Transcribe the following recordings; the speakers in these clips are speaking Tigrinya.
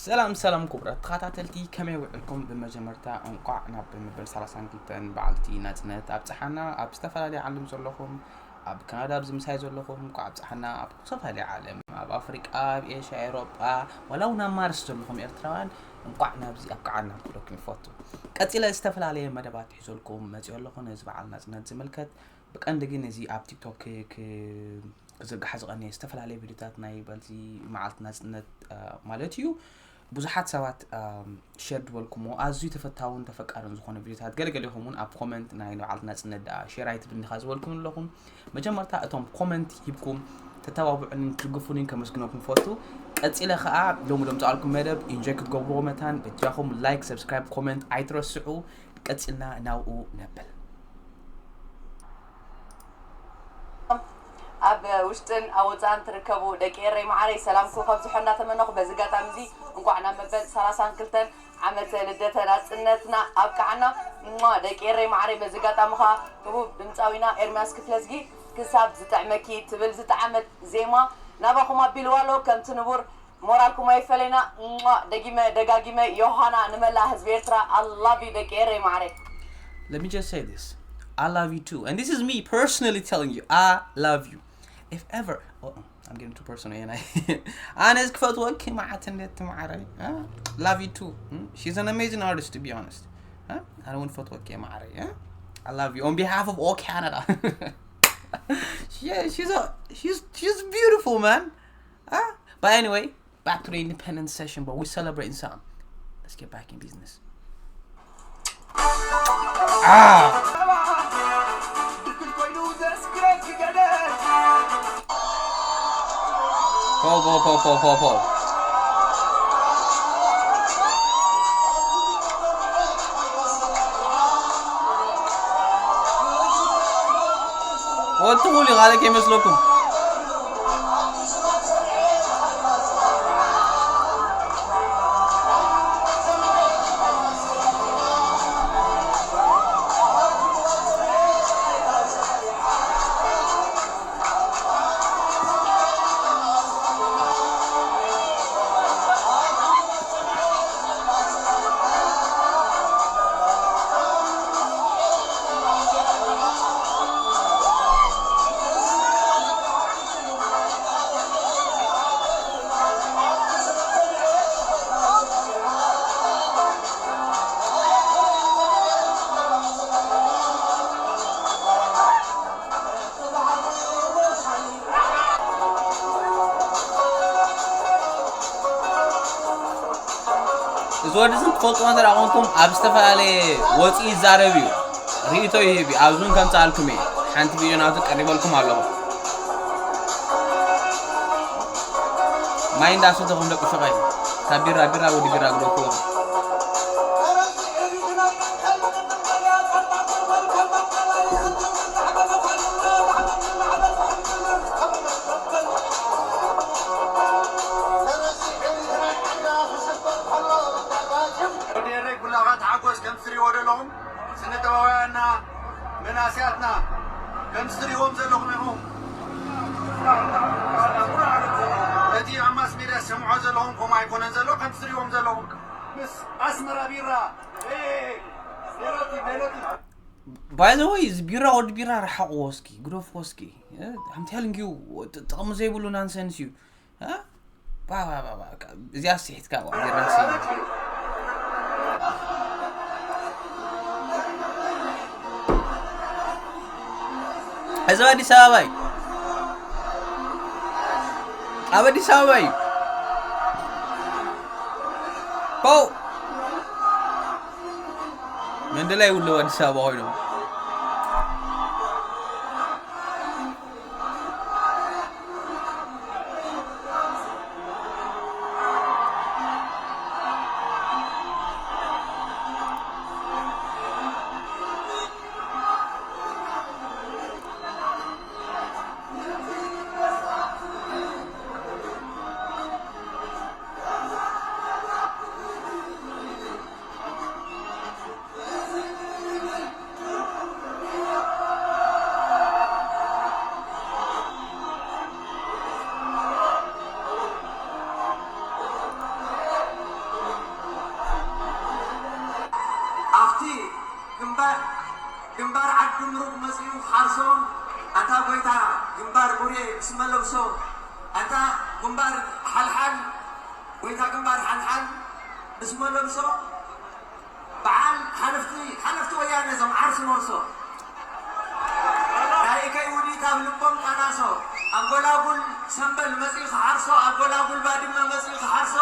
ሰላም ሰላም ክቡራት ተኸታተልቲ፣ ከመይ ውዕልኩም? ብመጀመርታ እንቋዕ ናብ መበል ሰላሳን ክልተን በዓልቲ ናጽነት ኣብጽሓና። ኣብ ዝተፈላለየ ዓለም ዘለኹም፣ ኣብ ካናዳ ኣብዚ ምሳይ ዘለኹም እንቋዕ ኣብጽሓና። ኣብ ዝተፈላለየ ዓለም፣ ኣብ ኣፍሪቃ፣ ኣብ ኤሽያ፣ ኤሮጳ፣ ዋላ እውን ኣብ ማርስ ዘለኹም ኤርትራውያን እንቋዕ ናብዚ ኣብቅዓና ክብለኩም ይፈቱ። ቀጺለ ዝተፈላለየ መደባት ሒዞልኩም መጺኦ ኣለኹ። ነዚ በዓል ናጽነት ዝምልከት ብቀንዲ ግን እዚ ኣብ ቲክቶክ ክ- ክዝርጋሕ ዝቐነየ ዝተፈላለየ ቪድዮታት ናይ በዚ መዓልቲ ናጽነት ማለት እዩ። ብዙሓት ሰባት ሸር ዝበልኩሞ ኣዝዩ ተፈታውን ተፈቃርን ዝኾነ ቪድዮታት፣ ገለገሌኹም እውን ኣብ ኮመንት ናይ በዓልቲ ናጽነት ደኣ ሸር ኣይትብል እንዲኻ ዝበልኩም ኣለኹም። መጀመርታ እቶም ኮመንት ሂብኩም ተተባብዑንን ትድግፉንን ከመስግነኩም ፈቱ። ቀጺለ ከኣ ሎሚ ደምጻልኩም መደብ ኢንጆይ ክትገብርዎ መታን በጃኹም ላይክ፣ ሰብስክራይብ፣ ኮመንት ኣይትረስዑ። ቀጺልና ናብኡ ነብል። ኣብ ውሽጥን ኣብ ወፃእን ትርከቡ ደቂ ኤረይ መዓረይ ሰላምኩም ከብዝሖ እናተመነኹ በዚ ኣጋጣሚ እዚ እንኳዕ ናብ መበል ሰላሳን ክልተን ዓመተ ልደተ ናፅነትና ኣብቅዓና። እሟ ደቂ ኤረይ መዓረይ በዚ ኣጋጣሚ ከዓ ህቡብ ድምፃዊና ኤርሚያስ ክፍለዝጊ ክሳብ ዝጥዕመኪ ትብል ዝጠዓመት ዜማ ናባኹም ኣቢልዋ ኣሎ። ከምቲ ንቡር ሞራልኩም ኣይፈለይና። እሟ ደጊመ ደጋጊመ ዮሃና ንመላእ ህዝቢ ኤርትራ። I love you ደቂ ኤረይ መዓረይ። Let me just say this. I love you too. And this is me personally telling you, I love you. If ever, oh, I'm getting too personal, and I, ኣነስ ክፈትወኪ መዓት እንዴት ትማዕረይ። Love you too. She's an amazing artist, to be honest. ኣነ እውን ፈትወኪ ማዕረይ። I love you on behalf of all Canada. Yeah, she's a she's she's beautiful, man. But anyway, back to the independence session, but we're celebrating something. Let's get back in business. Ah! Pow, pow, pow, pow, pow, pow. ወጥኹሉ ካልእ ከይመስለኩም። እዚ ወዲ እዚ ክትፈልጥዎ እንተ ደኣ ኮንኩም ኣብ ዝተፈላለየ ወፂኡ ይዛረብ እዩ፣ ርእይቶ ይህብ እዩ። ኣብዚ እውን ከምፅኣልኩም እየ፣ ሓንቲ ቪድዮ ናቱ ቀሪበልኩም ኣለኹ። ማይ እንዳሰተኹም ደቂ ሹቐይ፣ ካብ ቢራ ቢራ ወዲ ቢራ ግደፍዎ። ወዲ ኤረይ ኩላኻ ተሓጎስ። ከም ትሪእዎ ዘለኹም ስነ ጥበባውያንና መናእሰያትና ከም ትሪእዎም ዘለኹም ኢኹም። እቲ ኣብ ማስ ሜድያ ሰምዖ ዘለኹም ከምኡ ኣይኮነን ዘሎ፣ ከም ትሪእዎም ዘለኹም ምስ ኣስመራ ቢራ ሜሎቲ ሜሎቲ። By the way, እዚ ቢራ ወዲ ቢራ ረሓቕዎ እስኪ፣ ግደፍዎ እስኪ። I'm telling you, ጥቕሚ ዘይብሉ ናንሰንስ እዩ። እዚኣ ስሒትካ ዋ ቢራ ስሒት። እዚ ኣብ ኣዲስ ኣበባ እዩ። ኣብ ኣዲስ ኣበባ እዩ። ፖው መንደላይ ውለው ኣዲስ ኣበባ ኮይኖም። ውሬ ስመለብሶ ኣታ ግንባር ሓልሓል ወይታ ግንባር ሓልሓል ንስመለብሶ በዓል ሓለፍቲ ሓለፍቲ ወያነ እዞም ዓርሲ ሞርሶ ናይ ከይ ውዲት ኣብ ልቦም ጠናሶ ኣብ ጎላጉል ሰምበል መጺኡ ክሓርሶ ኣብ ጎላጉል ባድመ መጺኡ ክሓርሶ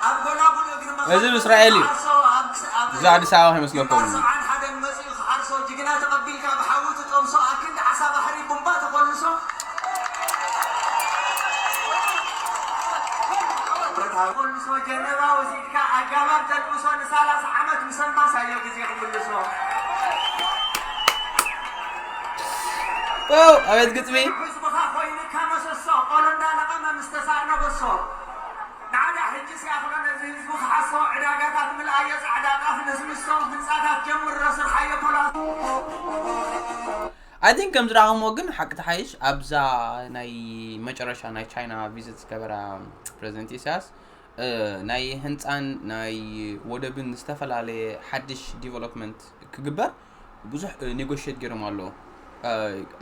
ኣብ ጎላጉል እግሪ መኸል እዚ ብእስራኤል እዩ። ክሓርሶ ኣብ ክስ- ኣብ እዚ ኣዲስ ኣበባ ከይመስለኩም። ግንባር ሰብዓን ሓደን መጺኡ ክሓርሶ ጅግና ተቐቢልካ ብሓዊ ትጠብሶ ኣክንዲ ዓሳ ባሕሪ ቡምባ ተኾልሶ ብረታ ኮልሶ ጀነባ ወሲድካ ኣጋባብ ተልብሶ ንሳላሳ ዓመት ምሰልማስ ኣዮ ግዜ ክምልሶ ዋው ኣቤት ግጥሚ። ህዝብኻ ኮይንካ መሰሶ ቆሎ እንዳለቐመ ምስ ተሳእኖ በሶ ናዕዳ ሕጂ ሲኣኽሎ ነዚ ህዝቢ ክሓሶ ዕዳጋታት ምልኣዮ ጻዕዳ ጣፍ ነስምሶ ህንጻታት ጀምሮ ስርሓዮ ፖላ I think ከም ዝረኣኹሞ ግን ሓቂ ተሓይሽ ኣብዛ ናይ መጨረሻ ናይ ቻይና ቪዚት ዝገበራ ፕሬዚደንት ኢሳያስ እ፣ ናይ ህንፃን ናይ ወደብን ዝተፈላለየ ሓድሽ ዲቨሎፕመንት ክግበር ብዙሕ ኔጎሽት ገይሮም ኣለዉ። እ፣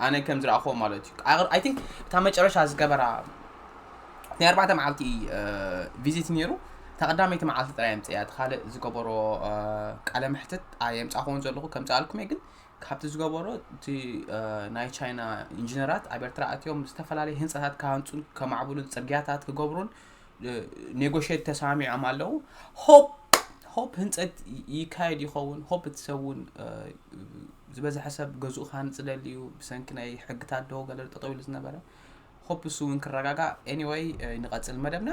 ኣነ ከም ዝረኣኹዎ ማለት እዩ። I think እታ መጨረሻ ዝገበራ ናይ ኣርባዕተ መዓልቲ ቪዚት ነይሩ። እታ ቀዳመይቲ መዓልቲ ጥራይ የምፅእያ። እቲ ካልእ ዝገበሮ ቃለ መሕትት ኣየምፃእኹዎን ዘለኹ፣ ከምፅኣልኩም እየ። ግን ካብቲ ዝገበሮ እቲ ናይ ቻይና ኢንጂነራት ኣብ ኤርትራ ኣትዮም ዝተፈላለዩ ህንፃታት ክሃንፁን ከማዕብሉን ፅርግያታት ክገብሩን ኔጎሽት ተሰማሚዖም ኣለዉ። ሆፕ ሆፕ ህንፀት ይካየድ ይኸውን። ሆፕ እቲ ሰብ እውን ዝበዝሐ ሰብ ገዝኡ ክሃንፅ ደሊ እዩ። ብሰንኪ ናይ ሕግታት ዶ ገለ ጠጠው ኢሉ ዝነበረ ሆፕ እሱ እውን ክረጋጋእ። Anyway ንቐፅል መደብና።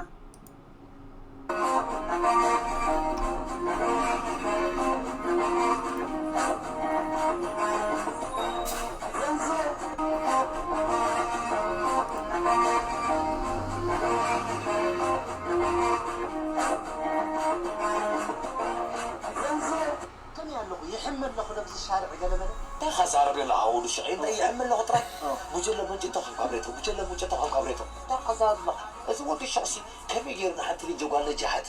ከመይ ኣለኹ ይሕመ ኣለኹ ነብዚ ሻርዕ ገለመለ እንታይ ኻዛረብ ኣለኻ ወዲ ሽቕ እንታይ ይሕመ ኣለኹ ጥራይ ጉጀለ መንጭቶ ከም ካብሬቶ ጉጀለ መንጭቶ ከም ካብሬቶ እንታይ ኻዛረብ ኣለኻ እዚ ወዲ ሽቕሲ ከመይ ገይሩ ንሓንቲ ልጅ ጓል ነጃሓት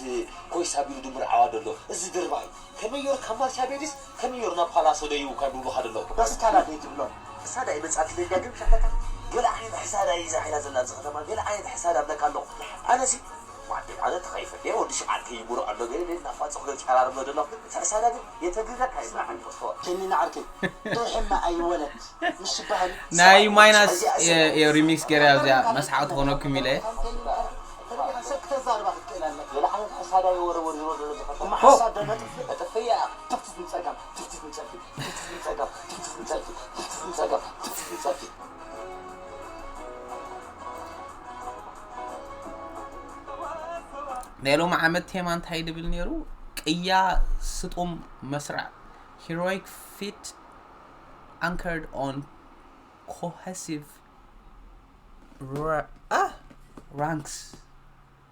ኮይሳ ቢሉ ድምርዓዋ ደሎ እዚ ድርባይ ከመይ ገይሩ ካብ ማርሻ ቤዲስ ከመይ ገይሩ ናብ ፓላሶ ደይቡ ካብ ድብሉኻ ደሎ በስካላ ደይ ትብሎ ሕሳዳ ይመጻት ልልያ ግን ሸፈታ ገለ ዓይነት ሕሳዳ ይዛ ሒላ ዘላ ኣብዚ ከተማ ገለ ዓይነት ሕሳዳ ኣብለካ ኣለኹ ኣነሲ ማዕድን ኣነ ተኸይፈ ደ ወዲ ሽዓት ከይሙሩ ኣሎ ገለ ደ ናፋጽ ክገል ጨራርም ዘሎ ሕሳዳ ግን የተግዘካ ይዛዓን ተስፎ ከኒና ዓርከይ ዶ ሕማ ኣይወለት ምስ ባህል ናይ ማይናስ ሪሚክስ ገይረ ኣብዚኣ መስሓቕ ትኾነኩም ኢለ ናይ ሎሚ ዓመት ቴማ እንታይ ድብል ነይሩ? ቅያ ስጡም መስርዕ heroic feat anchored on cohesive ra- ah ranks.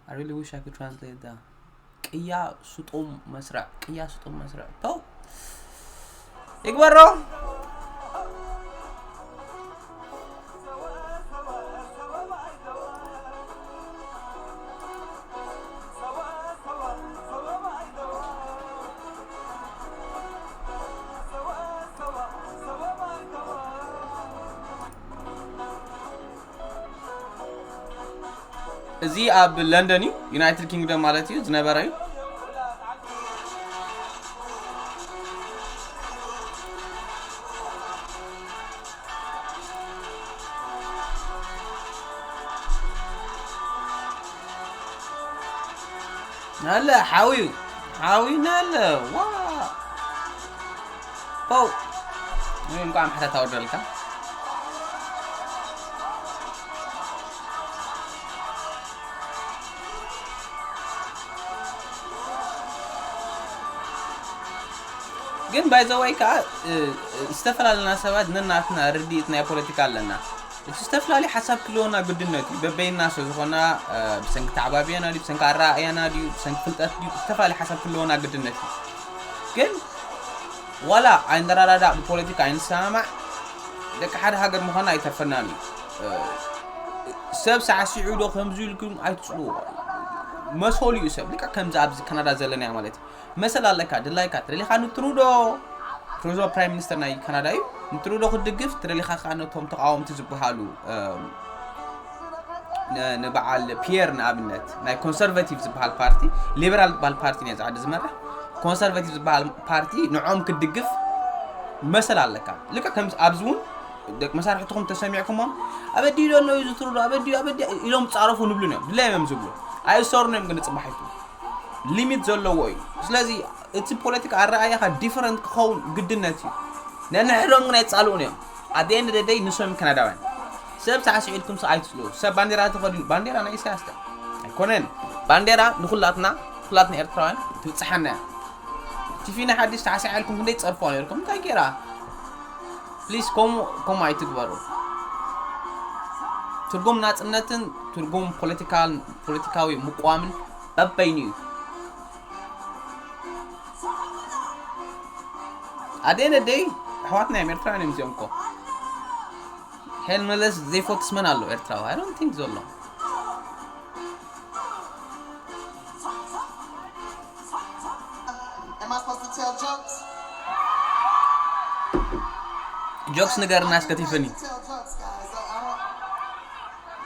I really wish I could translate that. ቅያ ስጡም መስርዕ ቅያ ስጡም መስርዕ ተው ይግበሮ። እዚ ኣብ ለንደን እዩ፣ ዩናይትድ ኪንግደም ማለት እዩ ዝነበረ እዩ። ናለ ሓውዩ ሓውዩ ናለ ዋ ፖው ወይ እንኳን ሕታ ታወርደልካ። ግን ባይዘወይ ከዓ ዝተፈላለና ሰባት ነናትና ርድኢት ናይ ፖለቲካ ኣለና። እቲ ዝተፈላለየ ሓሳብ ክህልወና ግድነት እዩ። በበይና ስለ ዝኾና ብሰንኪ ተዓባብያና ድዩ ብሰንኪ ኣረኣእያና ድዩ ብሰንኪ ፍልጠት ድዩ ዝተፈላለየ ሓሳብ ክህልወና ግድነት እዩ። ግን ዋላ ኣይንረዳዳእ ብፖለቲካ ኣይንሰማማዕ ደቂ ሓደ ሃገር ምዃንና ኣይተርፈናን እዩ። ሰብ ሳዕሲዑ ዶ ከምዚ ኢልኩም ኣይትፅልዎ። መሰሉ እዩ ሰብ ልክዕ ከምዚ ኣብዚ ካናዳ ዘለናዮ ማለት እዩ። መሰል ኣለካ ድላይካ ትደሊኻ ንትሩዶ ትሩዶ ፕራይም ሚኒስተር ናይ ካናዳ እዩ ንትሩዶ ክትድግፍ ትደሊኻ ከዓ ነቶም ተቃወምቲ ዝበሃሉ ንበዓል ፒየር ንኣብነት ናይ ኮንሰርቫቲቭ ዝበሃል ፓርቲ፣ ሊበራል ዝበሃል ፓርቲ ናይ ዛዕዲ ዝመርሕ፣ ኮንሰርቫቲቭ ዝበሃል ፓርቲ ንዖም ክትድግፍ መሰል ኣለካ። ልክዕ ከም ኣብዚ እውን ደቂ መሳርሕትኹም ተሰሚዕኩሞም፣ ኣበዲ ዶ ኣለዉ ዝትርዱ ኣበዲ ኣበዲ ኢሎም ጻረፉ ንብሉ እዮም ድላዮም እዮም ዝብሉ። ኣይሰሩን እዮም ግን ጽባሒቱ ሊሚት ዘለዎ እዩ። ስለዚ እቲ ፖለቲካ ኣረኣያኻ ዲፈረንት ክኸውን ግድነት እዩ። ነንሕዶም ግን ኣይጻልኡን እዮም። ኣደን ደደይ ንሶም ከናዳውያን ሰብ ሳዕስዒልኩም ሰ ኣይትጽልኡ። ሰብ ባንዴራ ተኸዲኑ ባንዴራ ናይ ኢሳያስ ዳ ኣይኮነን። ባንዴራ ንኹላትና ኩላትና ኤርትራውያን ትብጽሓና እያ። ቲፊና ሓዲሽ ሳዕስዒልኩም ክንደይ ትጸርፎ ነርኩም እንታይ ገይራ? ፕሊስ ከምኡ ከምኡ ኣይትግበሩ። ትርጉም ናጽነትን ትርጉም ፖለቲካል ፖለቲካዊ ምቋምን በበይኑ እዩ። ኣደን ደደይ ኣሕዋትና እዮም ኤርትራውያን እዮም እዚኦም እኮ። ሄል መለስ ዘይፈትስ መን ኣሎ ኤርትራዊ? I don't think ዘሎ። Am I supposed to tell jokes? ጆክስ ንገርና እስከ ቲፈኒ። Tell jokes, guys. I, I don't,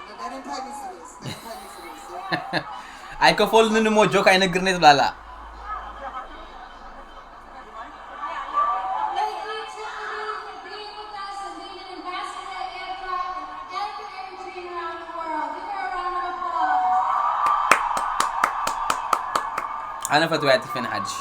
they didn't pay me for this. They didn't pay me for this. They didn't pay me for this. ኣይከፈልንን እሞ ጆክ ኣይነግርኒ ትብላላ። Thank you, Tiffany, for being with us and being an ambassador at Aircraft and for everything around the world. Give her a round of applause. ኣነ ፈትዋ ቲፈኒ ሓድሽ።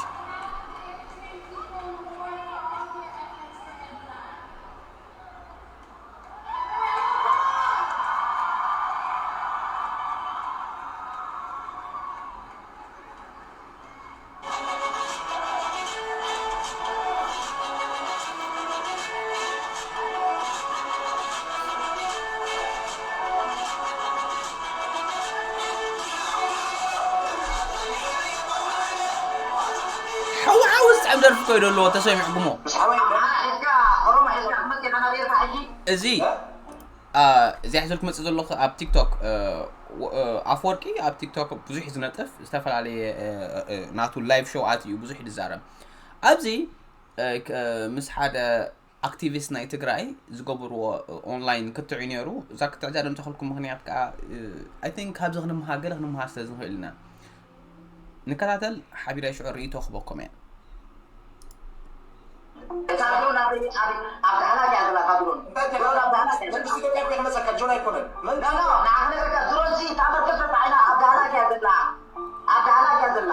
ሓዊ ሓዊ ዝጥዕም ደርፊ ኮይዶ ኣለዎ ተሰሚዕኩሞ። ምስ ሓወይ ኣምሓራ ሒዝካ ኦሮሞ ሒዝካ ክትመጽእ ኢኻ ናብ ኤርትራ ሕጂ? እዚ እ? አ፣ እዚ ሕዘል ክመጽእ ዘለኹ ኣብ ቲክቶክ እ፣ ወ- እ፣ ኣፈወርቂ ኣብ ቲክቶክ ብዙሕ ዝነጥፍ ዝተፈላለየ እ፣ እ፣ ናቱ ላይቭ ሾው ኣትዩ ብዙሕ ይዛረብ ኣብዚ እ፣ ክ- እ፣ ምስ ሓደ ኣክቲቪስት ናይ ትግራይ ዝገብርዎ ኦንላይን ክትዕ እዩ ነይሩ። እዛ ክትዕ እዛ ደምተኸልኩ ምኽንያት ከዓ I think ካብዚ ክንምሃር ገለ ክንምሃር ስለ ዝኽእል ኢና። ንከታተል ሓቢረ ሽዑ ርእይቶ ክበኩም እየ። እታ ድሮን ኣብ ኣብ ኣብ ዳህላክ እያ ዘላ። እታ ድሮን እንታይ ድሮን ኣብ ዳህላክ እያ ዘላ። መንግስቲ ኢትዮጵያ እኮ ይመፀካ ጆን ኣይኮነን። ኖ ኖ ንዓኽነገርካ ድሮን ሲ እታ መርከብ ተፃዒና ኣብ ዳህላክ እያ ዘላ። ኣብ ዳህላክ እያ ዘላ።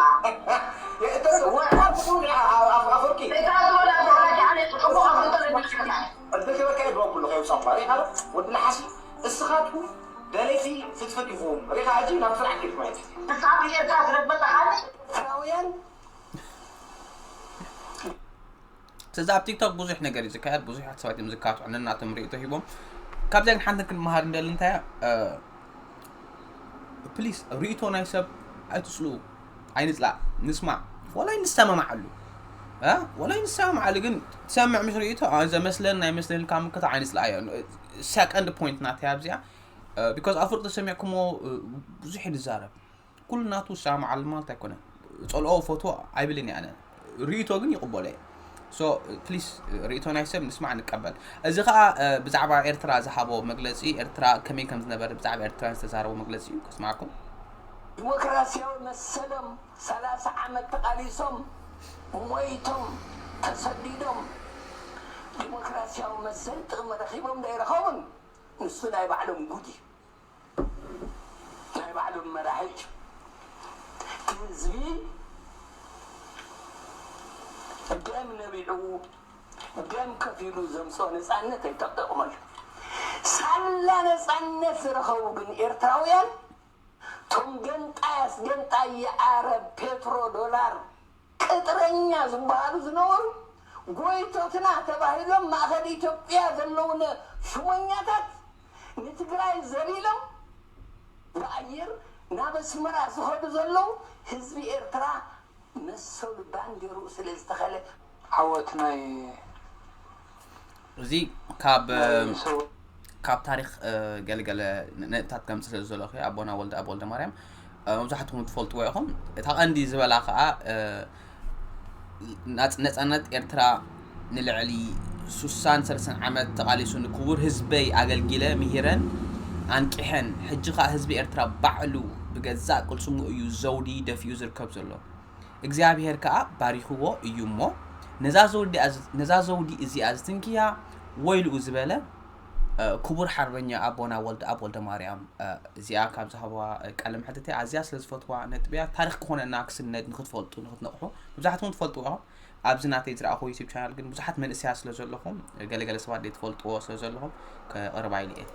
ኣፈወርቂ እታ ድሮን ኣብ ዳህላክ እያ። ኣነ ፅቡቕ ኣፍልጦ ኣለኒ። ዕድል ክበካ እየ ድሮን ኩሉ ከይውፃ እኳ ሪኢኻ ዶ? ወዲ ለሓሲ እስኻትኩም ደለይቲ ፍትፍት ኢኹም። ሪኢኻ ሕጂ ናብ ስራሕ ኬድኩም ማለት እዩ። ክሳብ ብኤርትራ ስለ ዝመጻኻኒ ኤርትራውያን ስለዚ ኣብ ቲክቶክ ብዙሕ ነገር እዩ ዝካየድ፣ ብዙሓት ሰባት እዮም ዝካትዑ ነናቶም ርእይቶ ሂቦም። ካብዚኣ ግን ሓንቲ ክንመሃር እንደሊ እንታይ እያ ፕሊስ ርእይቶ ናይ ሰብ ኣይትፅልኡ። ኣይንፅላእ። ንስማዕ። ወላ ኣይንሰማማዓሉ። እ? ወላ ኣይንሰማማዓሉ ግን ትሰምዕ ምስ ርእይቶ እ፣ ዘመስለን ናይ መስለን ኢልካ ምክታዕ ኣይንፅላእዮ። ሰቀንድ ፖይንት ናተይ ኣብዚኣ ቢካዝ ኣፍርቂ ተሰሚዕኩሞ እ፣ ብዙሕ እዩ ዝዛረብ። ኩሉ ናቱ ዝሰማማዓሉ ማለት ኣይኮነን። ፀልኦ ፈትዎ ኣይብልን እየ ኣነ። ርእይቶ ግን ይቕበሎ እየ። ሶ ፕሊስ ርእይቶ ናይ ሰብ ንስማዕ ንቀበል። እዚ ከዓ እ፣ ብዛዕባ ኤርትራ ዝሃቦ መግለፂ ኤርትራ ከመይ ከም ዝነበረ ብዛዕባ ኤርትራ ዝተዛረቦ መግለፂ እዩ ከስማዕኩም። ዲሞክራሲያዊ መሰሎም ሰላሳ ዓመት ተቓሊሶም ሞይቶም ተሰዲዶም ዲሞክራሲያዊ መሰል ጥቕሚ ረኺቦም ዶ ኣይረኸቡን? ንሱ ናይ ባዕሎም ጉድ እዩ። ናይ ባዕሎም መራሒ እዩ። እቲ ህዝቢ ደም ነቢዑ ደም ከፊሉ ዘምፅኦ ነፃነት ኣይጠቐመሉ። ሳላ ነፃነት ዝረኸቡ ግን ኤርትራውያን ቶም ገንጣይ ኣስገንጣይ የዓረብ ፔትሮ ዶላር ቅጥረኛ ዝበሃሉ ዝነበሩ ጎይቶትና ተባሂሎም ማእኸል ኢትዮጵያ ዘለውነ ሹመኛታት ንትግራይ ዘሊሎም ብኣየር ናብ ኣስመራ ዝኸዱ ዘለዉ ህዝቢ ኤርትራ መሰሉ ባንዴርኡ ስለ ዝተኸለ ዓወት ናይ እዚ ካብ ካብ ታሪክ ገለገለ ነጥብታት ከምፅእ ስለ ዘለኹ ኣቦና ወልደ ኣብ ወልደ ማርያም መብዛሕትኩም ትፈልጥዎ ኢኹም። እታ ቀንዲ ዝበላ ከዓ ነፃነት ኤርትራ ንልዕሊ ሱሳን ሰለስተን ዓመት ተቓሊሱ ንክቡር ህዝበይ ኣገልጊለ ምሂረን ኣንቂሐን። ሕጂ ከኣ ህዝቢ ኤርትራ ባዕሉ ብገዛእ ቅልጽሙ እዩ ዘውዲ ደፊኡ ዝርከብ ዘሎ። እግዚኣብሄር ከኣ ባሪኽዎ እዩ እሞ፣ ነዛ ዘውዲ እዚኣ ዝ-፣ ነዛ ዘውዲ እዚኣ ዝትንክያ ወይልኡ ዝበለ፣ እ፣ ክቡር ሓርበኛ ኣቦና ወልደኣብ ወልደማርያም፣ እ፣ እዚኣ ካብ ዝሃብዋ፣ እ፣ ቃለ መሕትተይ ኣዝያ ስለ ዝፈትዋ ነጥቢ እያ። ታሪኽ ክኾነና ክስነድ ንክትፈልጡ፣ ንክትነቕሑ፣ መብዛሕትኹም ትፈልጥዎ ኢኹም። ኣብዚ ናተይ ዝረኣኹዎ ዩቱብ ቻናል ግን ብዙሓት መንእሰያት ስለ ዘለኹም፣ ገለ ገለ ሰባት ዘይትፈልጥዎ ስለ ዘለኹም ከቕርባ ኢለ እየ።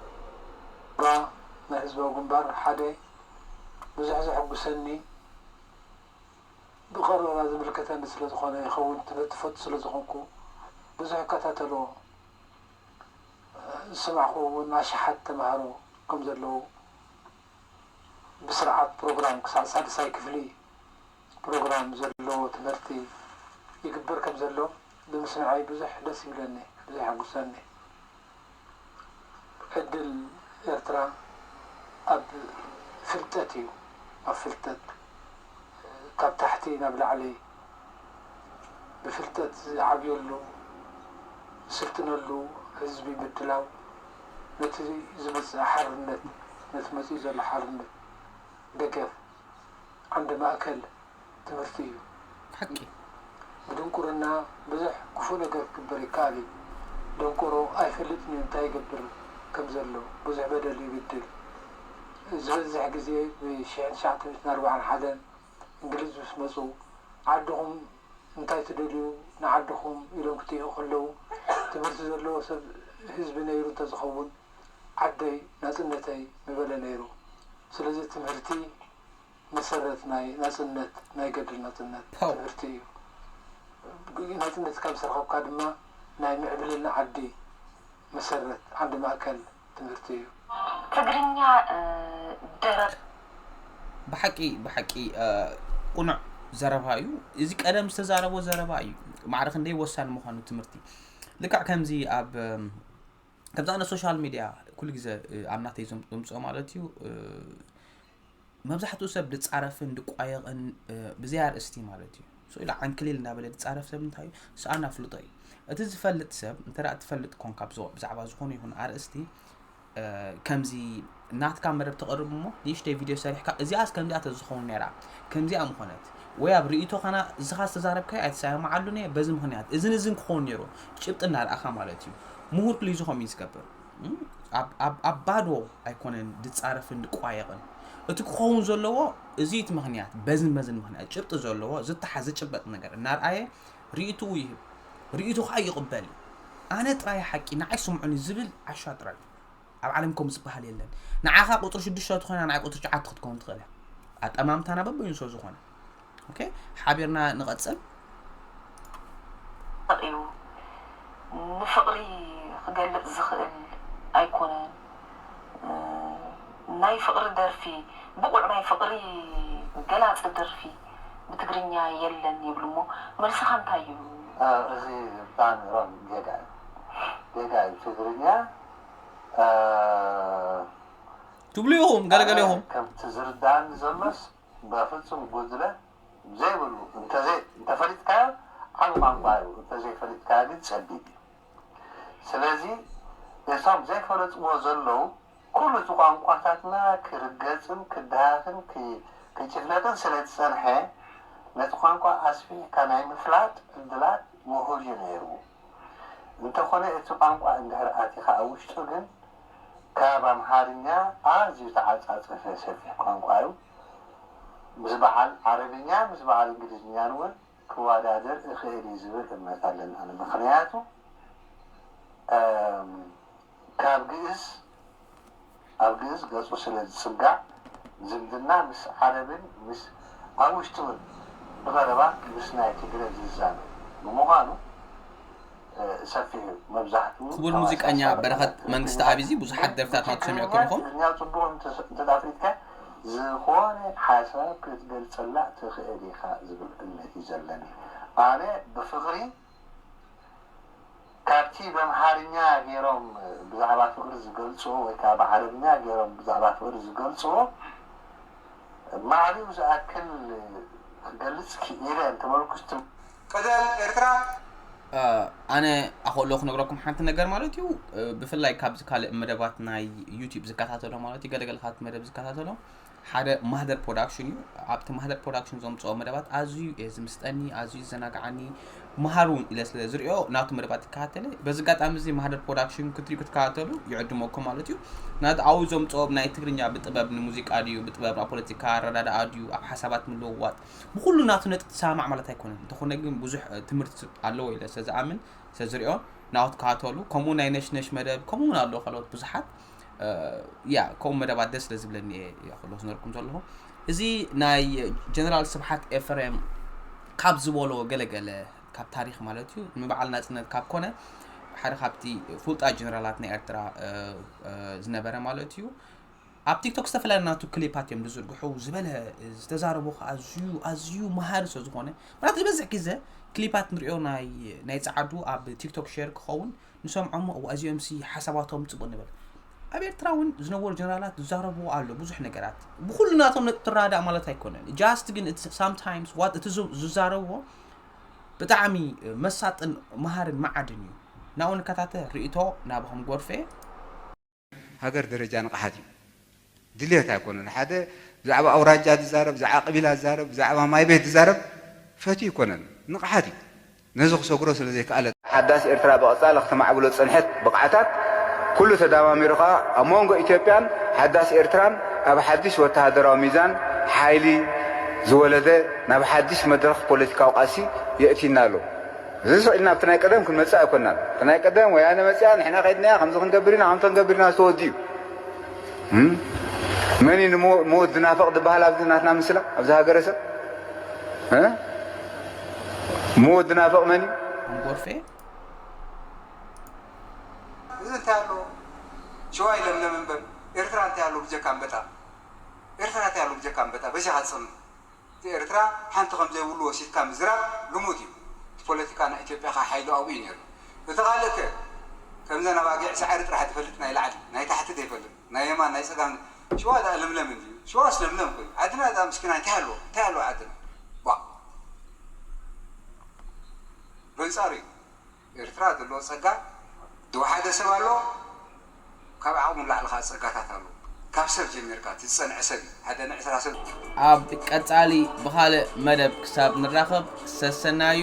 ራ ናይ ህዝባዊ ግንባር ሓደ ብዙሕ ዘሐጉሰኒ ብቐረባ ዝምልከተኒ ስለ ዝኾነ ይኸውን፣ ትምህርቲ ፈቱ ስለ ዝኾንኩ ብዙሕ እከታተሎ። ዝሰማዕኹዎ እውን ኣሽሓት ተምሃሮ ከም ዘለዉ ብስርዓት ፕሮግራም ክሳዕ ሳልሳይ ክፍሊ ፕሮግራም ዘለዎ ትምህርቲ ይግበር ከም ዘሎ ብምስምዐይ ብዙሕ ደስ ይብለኒ፣ ብዙሕ የሐጉሰኒ። ዕድል ኤርትራ ኣብ ፍልጠት እዩ፣ ኣብ ፍልጠት ካብ ታሕቲ ናብ ላዕሊ ብፍልጠት ዝዓብየሉ፣ ዝስልጥነሉ ህዝቢ ምድላው፣ ነቲ ዝመጽእ ሓርነት፣ ነቲ መጺኡ ዘሎ ሓርነት ደገፍ ዓንዲ ማእከል ትምህርቲ እዩ። ሓቂ። ብድንቁርና ብዙሕ ክፉእ ነገር ክግበር ይከኣል እዩ። ደንቆሮ ኣይፈልጥን እዩ እንታይ ይገብር ከም ዘሎ። ብዙሕ በደል ይብድል። ዝበዝሕ ግዜ ብሽሕን ትሽዓተ ሚእትን ኣርባዓን ሓደን እንግሊዝ ምስ መጹ፣ ዓድኹም እንታይ ትደልዩ ንዓድኹም ኢሎም ክጥይቑ ከለዉ፣ ትምህርቲ ዘለዎ ሰብ ህዝቢ ነይሩ እንተዝኸውን፣ ዓደይ ናጽነተይ ምበለ ነይሩ። ስለዚ ትምህርቲ መሰረት ናይ ናጽነት፣ ናይ ገድሊ ናጽነት ፓው። ትምህርቲ እዩ። ናጽነት ካብ ዝተረኸብካ ድማ ናይ ምዕብልና ዓዲ መሰረት፣ ዓንዲ ማእከል ትምህርቲ እዩ። ትግርኛ፣ እ፣ ደረፍ። ብሓቂ፣ ብሓቂ፣ እ፣ ቁኑዕ ዘረባ እዩ። እዚ ቀደም ዝተዛረቦ ዘረባ እዩ። ማዕረ ክንደይ ወሳኒ ምዃኑ ትምህርቲ። ልክዕ ከምዚ ኣብ፣ እም፣ ከምዚ ኣነ ሶሻል ሚድያ ኩሉ ግዜ፣ እ፣ ኣብ ናተይ ዘም-፣ ዘምጽኦ ማለት እዩ፣ እ፣ መብዛሕትኡ ሰብ ድጻረፍን ድቋየቕን፣ እ፣ ብዘይ ኣርእስቲ ማለት እዩ። ስኡ ኢሉ ዓንክሊል እንዳበለ ድጻረፍ ሰብ እንታይ እዩ? ሰኣን ኣፍልጦ እዩ። እቲ ዝፈልጥ ሰብ፣ እንተ ደኣ ትፈልጥ ኮንካ ብዞ-፣ ብዛዕባ ዝኾነ ይኹን ኣርእስቲ፣ እ፣ ከምዚ ናትካ መደብ ተቕርብ እሞ፣ ንእሽተይ ቪድዮ ሰሪሕካ፣ እዚኣስ ከምዚኣ ተዝኸውን ነይራ፣ ከምዚኣ ምኾነት፣ ወይ ኣብ ርእይቶኻና፣ እስኻ ዝተዛረብካዮ ኣይተሰማማዓሉን እየ፣ በዚ ምኽንያት፣ እዝን እዝን ክኸውን ነይሩ፣ ጭብጢ እናርኣኻ ማለት እዩ። ምሁር ክልይዝኾም እዩ ዝገብር። እም፣ ኣብ፣ ኣብ፣ ኣብ ባዶ ኣይኮነን ድጻረፍን ድቋየቕን። እቲ ክኸውን ዘለዎ፣ እዚ እቲ ምኽንያት፣ በዝን በዝን ምኽንያት፣ ጭብጢ ዘለዎ፣ ዝተሓዝ ዝጭበጥ ነገር እናርኣየ ርእይትኡ ይህብ። ርእይቱ ኸኣ ይቕበል እዩ። ኣነ ጥራይ ሓቂ፣ ንዓይ ስምዑኒ ዝብል ዓሻ ጥራይ እዩ። ኣብ ዓለም ከምኡ ዝበሃል የለን። ንዓኻ ቁጽሪ ሽዱሽተ ትኾና፣ ንዓይ ቁጽሪ ትሽዓተ ክትከውን ትኽእል እያ። ኣጠማምታና በበይኑ ስለ ዝኾነ። ኦኬ፣ ሓቢርና ንቐጽል። እዩ። ንፍቕሪ ክገልጽ ዝኽእል ኣይኮነን። እ፣ ናይ ፍቕሪ ደርፊ፣ ብቑዕ ናይ ፍቕሪ ገላጺ ደርፊ ብትግርኛ የለን ይብሉ እሞ፣ መልስኻ እንታይ እዩ? እ፣ እዚ ብጣዕሚ ሮንግ፣ ጌጋ እዩ። ጌጋ እዩ። ትግርኛ፣ እ፣ ትብሉ ኢኹም፣ ገለገለ ኢኹም። ከምቲ ዝርዳእኒ ዘሎስ፣ በፍጹም ጉድለት ዘይብሉ፣ እንተዘይ-፣ እንተፈሊጥካዮ ዓቢ ቋንቋ እዩ፣ እንተዘይፈሊጥካዮ ግን ጸቢብ እዩ። ስለዚ፣ እቶም ዘይፈለጥዎ ዘለዉ፣ ኩሉ እቲ ቋንቋታትና ክርገጽን ክደሃኽን ክ-፣ ክጭፍለቕን ስለ ዝጸንሐ፣ ነቲ ቋንቋ ኣስፊሕካ ናይ ምፍላጥ ዕድላት ውሑድ እዩ ነይሩ። እንተኾነ፣ እቲ ቋንቋ እንድሕር ኣቲኻ ኣብ ውሽጡ ግን፣ ካብ ኣምሓርኛ ኣዝዩ ተዓጻጸፈ ሰፊሕ ቋንቋ እዩ። ምስ በዓል ዓረብኛ፣ ምስ በዓል እንግሊዝኛን እውን ክወዳደር እኽእል እዩ ዝብል እምነት ኣለኒ ኣነ። ምኽንያቱ፣ እም፣ ካብ ግእዝ፣ ኣብ ግእዝ ገጹ ስለ ዝጽጋዕ፣ ዝምድና ምስ ዓረብን ምስ፣ ኣብ ውሽጢ እውን ብቐረባ ምስ ናይ ትግረ ዝዛመድ ብምዃኑ፣ እ፣ ሰፊሕ እዩ። መብዛሕትኡ ክቡር ሙዚቀኛ ተዋሳእቲ በረኸት መንግስተኣብ፣ እዚ ብዙሓት ደርፍታት ናቱ ሰሚዕኩም ኢኹም። ትግርኛ ጽቡቕ እንተ-፣ እንተ ኣፍሊጥካ፣ ዝኾነ ሓሳብ ክትገልጸላ ትኽእል ኢኻ ዝብል እምነት እዩ ዘለኒ። ኣነ ብፍቕሪ ካብቲ ብኣምሓርኛ ገይሮም ብዛዕባ ፍቕሪ ዝገልጽዎ ወይ ከዓ ብዓረብኛ ገይሮም ብዛዕባ ፍቕሪ ዝገልጽዎ ማዕሪኡ ዝኣክል ክገልጽ ክኢለ እንተበልኩስ ትም-፣ ቀደም ኤርትራ ኣነ ኣኸእሎ ክነግረኩም ሓንቲ ነገር ማለት እዩ። ብፍላይ ካብዚ ካልእ መደባት ናይ ዩቲብ ዝከታተሎ ማለት እዩ፣ ገለገለ ካብቲ መደብ ዝከታተሎ ሓደ ማህደር ፕሮዳክሽን እዩ። ኣብቲ ማህደር ፕሮዳክሽን ዘምፅኦ መደባት ኣዝዩ እየ ዝምስጠኒ፣ ኣዝዩ ዘናግዓኒ፣ መሃር እውን ኢለ ስለ ዝሪኦ ናቱ መደባት ይከታተለ። በዚ ኣጋጣሚ እዚ ማህደር ፕሮዳክሽን ክትሪኡ ክትከታተሉ ይዕድመኩም ማለት እዩ። ናቱ ኣብኡ ዘምፅኦ ናይ ትግርኛ ብጥበብ ንሙዚቃ ድዩ፣ ብጥበብ ኣብ ፖለቲካ ኣረዳድኣ ድዩ፣ ኣብ ሓሳባት ምልውዋጥ ብኩሉ ናቱ ነጥብ ትሰማማዕ ማለት ኣይኮነን። እንተኾነ ግን ብዙሕ ትምህርቲ ኣለዎ ኢለ ስለ ዝኣምን ስለ ዝሪኦ ናቱ ትከታተሉ። ከምኡ ናይ ነሽነሽ መደብ ከምኡ እውን ኣሎ ካልኦት ብዙሓት። ያ ከምኡ መደባት ደስ ስለ ዝብለኒ እየ ክሎ ዝነርኩም ዘለኹ። እዚ ናይ ጀነራል ስብሓት ኤፍሬም ካብ ዝበሎ ገለገለ ካብ ታሪክ ማለት እዩ፣ ንበዓል ናፅነት ካብ ኮነ ሓደ ካብቲ ፍሉጣት ጀነራላት ናይ ኤርትራ ዝነበረ ማለት እዩ። ኣብ ቲክቶክ ዝተፈላለዩ ናቱ ክሊፓት እዮም ዝዝርግሑ። ዝበለ ዝተዛረቦ ከዓ ኣዝዩ ኣዝዩ መሃሪ ስለ ዝኾነ ማለት ዝበዝሕ ግዜ ክሊፓት ንሪኦ ናይ ናይ ፃዓዱ ኣብ ቲክቶክ ሼር ክኸውን ንሰምዖም። እዚኦም ሲ ሓሳባቶም ፅቡቅ ንብል። ኣብ ኤርትራ እውን ዝነበሩ ጀነራላት ዝዛረብዎ ኣሎ ብዙሕ ነገራት። ብኩሉ ናቶም ነጥብ ትረዳእ ማለት ኣይኮነን። ጃስት ግን ሳምታይምስ ዋት እቲ ዝዛረብዎ ብጣዕሚ መሳጥን መሃርን መዓድን እዩ። ናብኡ ንከታተ ርእቶ ናባኹም ጎርፌ። ሃገር ደረጃ ንቕሓት እዩ። ድልየት ኣይኮነን። ሓደ ብዛዕባ ኣውራጃ ዝዛረብ፣ ብዛዕባ ቀቢላ ዝዛረብ፣ ብዛዕባ ማይ ቤት ዝዛረብ ፈትዩ ኣይኮነን። ንቕሓት እዩ። ነዚ ክሰግሮ ስለ ዘይከኣለ። ሓዳስ ኤርትራ ብቐጻሊ ክተማዕብሎ ዝጸንሐት ብቕዓታት ኩሉ ተዳማሚሩ ከኣ ኣብ መንጎ ኢትዮጵያን ሓዳስ ኤርትራን ኣብ ሓድሽ ወተሃደራዊ ሚዛን ሓይሊ ዝወለደ ናብ ሓድሽ መድረኽ ፖለቲካዊ ቃልሲ የእትዩና ኣሎ። እዚ ስቕ ኢልና ኣብቲ ናይ ቀደም ክንመጽእ ኣይኮናን። እቲ ናይ ቀደም ወያነ መጺኣ ንሕና ከይድናያ ከምዚ ክንገብር ኢና ከምዚ ክንገብር ኢና ዝተወድዩ እዩ። መን እዩ ንሞት ዝናፍቕ ዝበሃል ኣብዚ ናትና ምስላ ኣብዚ ሃገረሰብ? ሞት ዝናፍቕ መን እዩ? ጎርፌ እዚ እንታይ ኣሎ? ሽዋ ይለምለም እምበር ኤርትራ እንታይ ኣሎ ብጀካ ኣንበጣ? ኤርትራ እንታይ ኣሎ ብጀካ ኣንበጣ? በጃኻ ትጸምእ። እቲ ኤርትራ ሓንቲ ከም ዘይብሉ ወሲድካ ምዝራብ ልሙድ እዩ። እቲ ፖለቲካ ናይ ኢትዮጵያ ከኣ ሓይሉ ኣብኡ እዩ ነይሩ። እቲ ካልእ ከ ከምዘን ኣባጊዕ ሳዕሪ ጥራሕ ትፈልጥ ናይ ላዕሊ ናይ ታሕቲ ዘይፈልጥ ናይ የማን ናይ ጸጋም ሽዋ ደኣ ለምለም እንድዩ። ሽዋስ ለምለም ኮይኑ ዓድና ደኣ ምስኪና እንታይ ኣለዎ እንታይ ኣለዎ ዓድና ቧእ በንጻሩ እዩ። ኤርትራ ዘለዎ ጸጋ ዝወሓደ ሰብ ኣሎ፣ ካብ ዓቕሙ ንላዕሊ ከኣ ጸጋታት ኣሎ። ካብ ሰብ ጀሚርካ እቲ ዝጸንዐ ሰብ እዩ። ሓደ ንዕስራ ሰብ። ኣብ ቀጻሊ ብኻልእ መደብ ክሳብ ንራኸብ ሰሰናዩ።